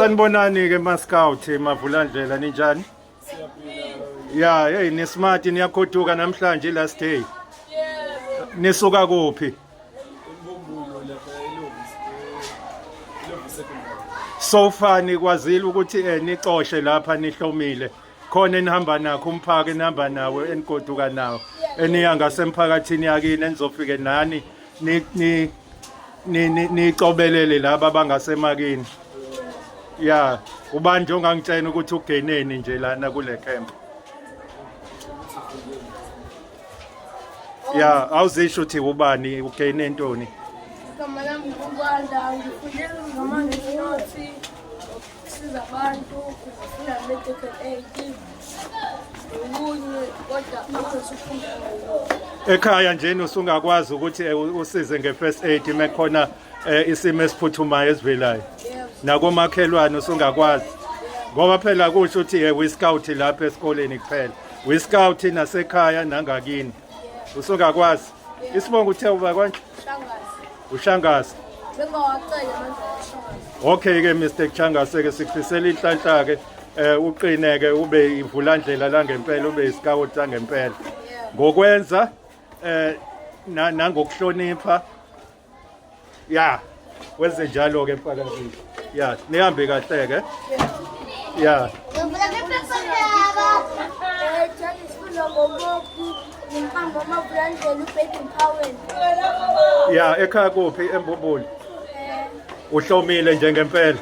Sanibonani ke ma scout mavulandlela ninjani? Yeah, hey ni smart niyakhothuka namhlanje last day. Nisuka kuphi? So far nikwazile ukuthi eh nicoshe lapha nihlomile. Khona enihamba nakho umphako enihamba nawo enigoduka nawo. Eniya ngasemphakathini yakini enizofike nani ni ni nicobelele laba abangasemakini. Ya, ubani nje ongangitshena ukuthi ugeneni nje lana kule camp? Ya, awuzisho ukuthi ubani ugene ntoni? Igama lami nguBanda, ngifunde ngama-notes ukusiza abantu, ngifunda medical aid nokunye kodwa angisufunda. Ekhaya nje usungakwazi ukuthi eh, usize nge-first aid mekhona eh, isimo esiphuthumayo esivelayo. Nakomakhelwane usungakwazi. Ngoba phela kusho ukuthi eh, we-scout lapha esikoleni kuphela. We-scout nasekhaya nangakini. Usungakwazi. Isibongo uthe uba konje? Shangase. Ushangase. Bengawacela manje uShangase. Okay ke Mr Changase ke sikufisela inhlanhla ke eh uqine ke ube ivulandlela la ngempela ube iscout la ngempela. Ngokwenza eh nangokuhlonipha ya wenze njalo ke mfakazi. Ya nihambe kahle ke. Ya. Ya ekhaya kuphi eMbumbulu? Uhlomile nje ngempela.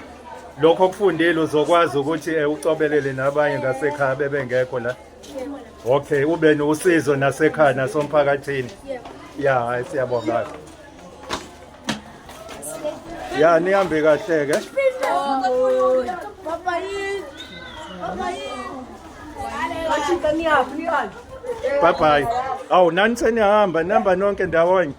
Lokho okufundile uzokwazi ukuthi eh, ucobelele nabanye ngasekhaya bebengekho la. Okay, ube nosizo nasekhaya nasomphakathini. Ya, hayi siyabonga. Ya, nihambe kahle ke. Bye bye. Awu nani senihamba, nihamba nonke ndawonye.